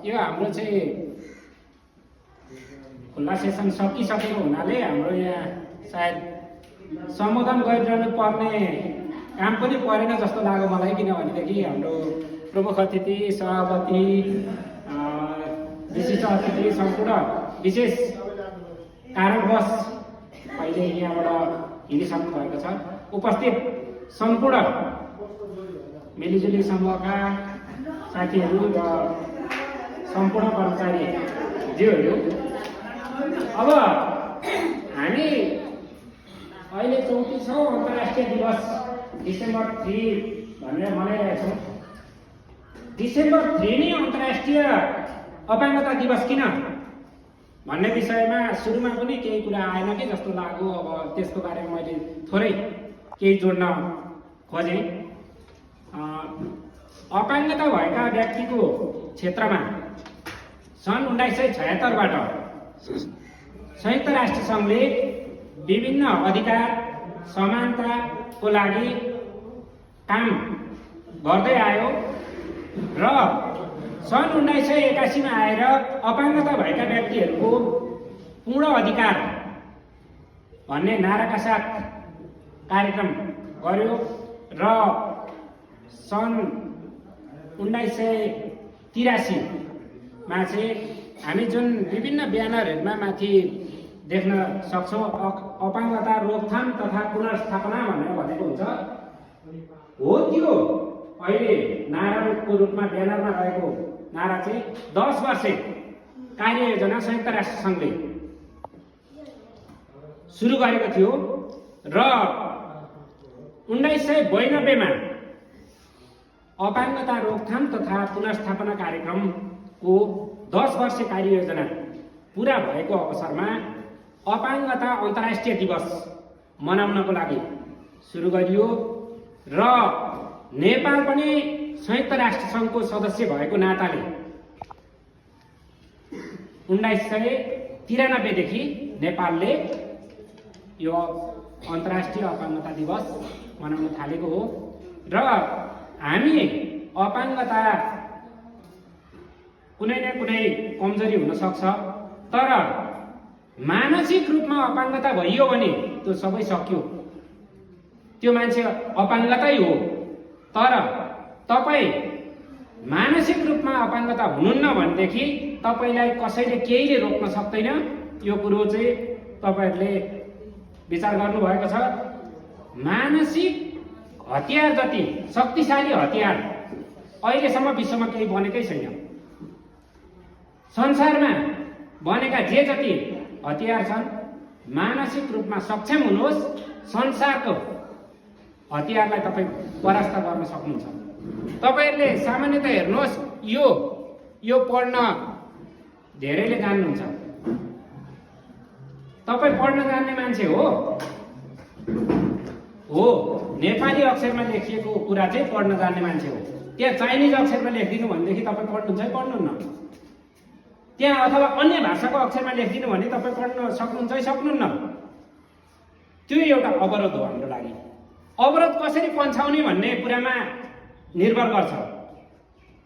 यो हाम्रो चाहिँ खुल्ला सेसन सकिसकेको हुनाले हाम्रो यहाँ सायद सम्बोधन गरिरहनु पर्ने काम पनि परेन जस्तो लाग्यो मलाई, किनभनेदेखि हाम्रो प्रमुख अतिथि, सभापति, विशिष्ट अतिथि सम्पूर्ण विशेष कारणवश अहिले यहाँबाट हिँडिसक्नु भएको छ। उपस्थित सम्पूर्ण मिलिजुली समूहका साथीहरू र सम्पूर्ण कर्मचारीज्यूहरू, अब हामी अहिले 34औं अन्तर्राष्ट्रिय दिवस डिसेम्बर 3 भनेर मनाइरहेछौँ। डिसेम्बर 3 नै अन्तर्राष्ट्रिय अपाङ्गता दिवस किन भन्ने विषयमा सुरुमा पनि केही कुरा आएन कि जस्तो लाग्यो। अब त्यसको बारेमा मैले थोरै केही जोड्न खोजेँ। अपाङ्गता भएका व्यक्तिको क्षेत्रमा सन् 1976बाट संयुक्त राष्ट्र सङ्घले विभिन्न अधिकार समानताको लागि काम गर्दै आयो र सन् 1981 मा आएर अपाङ्गता भएका व्यक्तिहरूको पूर्ण अधिकार भन्ने नाराका साथ कार्यक्रम गर्यो र सन् 1983 मा चाहिँ हामी जुन विभिन्न ब्यानरहरूमा माथि देख्न सक्छौँ अपाङ्गता रोकथाम तथा पुनर्स्थापना भनेर भनेको हुन्छ, हो त्यो अहिले नाराको रूपमा ब्यानरमा रहेको नारा चाहिँ 10 वर्षे कार्ययोजना संयुक्त राष्ट्र सङ्घले सुरु गरेको थियो र 1992 मा अपाङ्गता रोकथाम तथा पुनर्स्थापना कार्यक्रमको 10 वर्षे कार्ययोजना पुरा भएको अवसरमा अपाङ्गता अन्तर्राष्ट्रिय दिवस मनाउनको लागि सुरु गरियो र नेपाल पनि संयुक्त राष्ट्र सङ्घको सदस्य भएको नाताले 1993 देखि नेपालले यो अन्तर्राष्ट्रिय अपाङ्गता दिवस मनाउन थालेको हो र हामी अपाङ्गता कुनै न कुनै कमजोरी हुन सक्छ, तर मानसिक रूपमा अपाङ्गता भइयो भने त्यो सबै सक्यो, त्यो मान्छे अपाङ्गतै हो। तर तपाईँ मानसिक रूपमा अपाङ्गता हुनुहुन्न भनेदेखि तपाईँलाई कसैले केहीले रोक्न सक्दैन। यो कुरो चाहिँ तपाईँहरूले विचार गर्नुभएको छ। मानसिक हतियार जति शक्तिशाली हतियार अहिलेसम्म विश्वमा केही बनेकै छैन। संसारमा बनेका जे जति हतियार छन्, मानसिक रूपमा सक्षम हुनुहोस्, संसारको हतियारलाई तपाईँ परास्त गर्न सक्नुहुन्छ। तपाईँहरूले सामान्यतः हेर्नुहोस्, यो पढ्न धेरैले जान्नुहुन्छ। तपाईँ पढ्न जान्ने मान्छे हो, नेपाली अक्षरमा लेखिएको कुरा चाहिँ पढ्न जान्ने मान्छे हो। त्यहाँ चाइनिज अक्षरमा लेखिदिनु भनेदेखि तपाईँ पढ्नुहुन्छ है पढ्नुहुन्न? त्यहाँ अथवा अन्य भाषाको अक्षरमा लेखिदिनु भने तपाईँ पढ्न सक्नुहुन्छ है सक्नुहुन्न? त्यो एउटा अवरोध हो हाम्रो लागि। अवरोध कसरी पन्छाउने भन्ने कुरामा निर्भर गर्छ।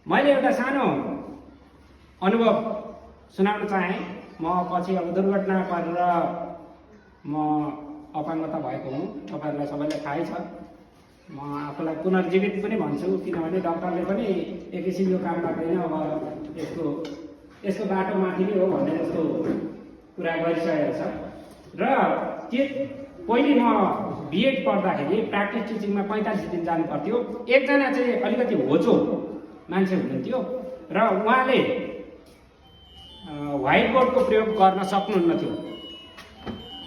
मैले एउटा सानो अनुभव सुनाउन चाहेँ। म पछि अब दुर्घटना परेर म अपाङ्गता भएको हुँ, तपाईँहरूलाई सबैलाई थाहै छ। म आफूलाई पुनर्जीवित पनि भन्छु, किनभने डक्टरले पनि एक किसिमको काम गर्दैन, अब यसको बाटो माथि नै हो भन्ने जस्तो कुरा गरिसकेको छ। र त्यो पहिले म बिएड पढ्दाखेरि प्र्याक्टिस टिचिङमा 45 दिन जानु पर्थ्यो। एकजना चाहिँ अलिकति होचो मान्छे हुनुहुन्थ्यो र उहाँले व्हाइट बोर्डको प्रयोग गर्न सक्नुहुन्न थियो।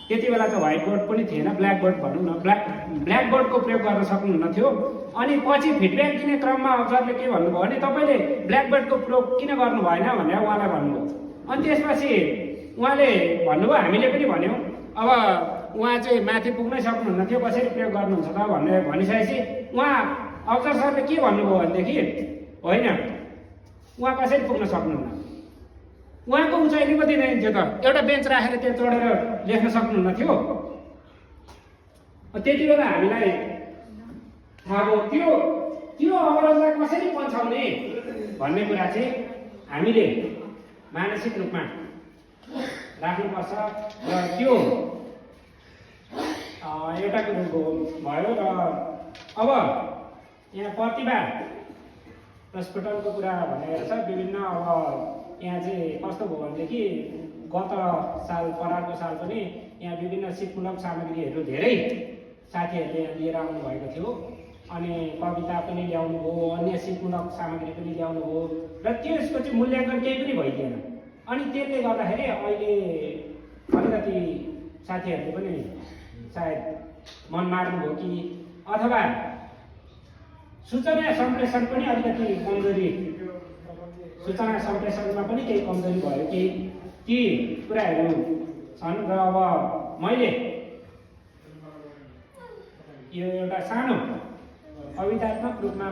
त्यति बेला त व्हाइट बोर्ड पनि थिएन, ब्ल्याक बोर्ड भनौँ न, ब्ल्याक बोर्डको प्रयोग गर्न सक्नुहुन्न थियो। अनि पछि फिडब्याक दिने क्रममा अफसरले के भन्नुभयो भने तपाईँले ब्ल्याक बोर्डको प्रयोग किन गर्नु भएन भनेर उहाँलाई भन्नुभयो। अनि त्यसपछि उहाँले भन्नुभयो, हामीले पनि भन्यौँ, अब उहाँ चाहिँ माथि पुग्नै सक्नुहुन्न थियो, कसरी प्रयोग गर्नुहुन्छ त भनेर भनिसकेपछि उहाँ अफसर सरले के भन्नुभयो भनेदेखि, होइन उहाँ कसरी पुग्न सक्नुहुन्न, उहाँको उचाइले कति नै थियो त, एउटा बेन्च राखेर त्यहाँ चढेर लेख्न सक्नुहुन्न थियो। त्यति बेला हामीलाई थाहा भयो त्यो अवरोधलाई कसरी पन्छाउने भन्ने कुरा चाहिँ हामीले मानसिक रूपमा राख्नुपर्छ र त्यो एउटा कुरो भयो। र अब यहाँ प्रतिभा प्रस्फुटनको कुरा भनेर छ विभिन्न। अब यहाँ चाहिँ कस्तो भयो भनेदेखि गत साल परारको साल पनि यहाँ विभिन्न सिपमूलक सामग्रीहरू धेरै साथीहरूले यहाँ लिएर आउनुभएको थियो। अनि कविता पनि ल्याउनु भयो, अन्य सिपमूलक सामग्री पनि ल्याउनु भयो र त्यसको चाहिँ मूल्याङ्कन केही पनि भइदिएन। अनि त्यसले गर्दाखेरि अहिले अलिकति साथीहरूले पनि सायद मन मार्नुभयो कि अथवा सूचना सम्प्रेषण पनि अलिकति कमजोरी, सूचना सम्प्रेषणमा पनि केही कमजोरी भयो कि ती कुराहरू छन्। र अब मैले यो एउटा सानो कवितात्मक रूपमा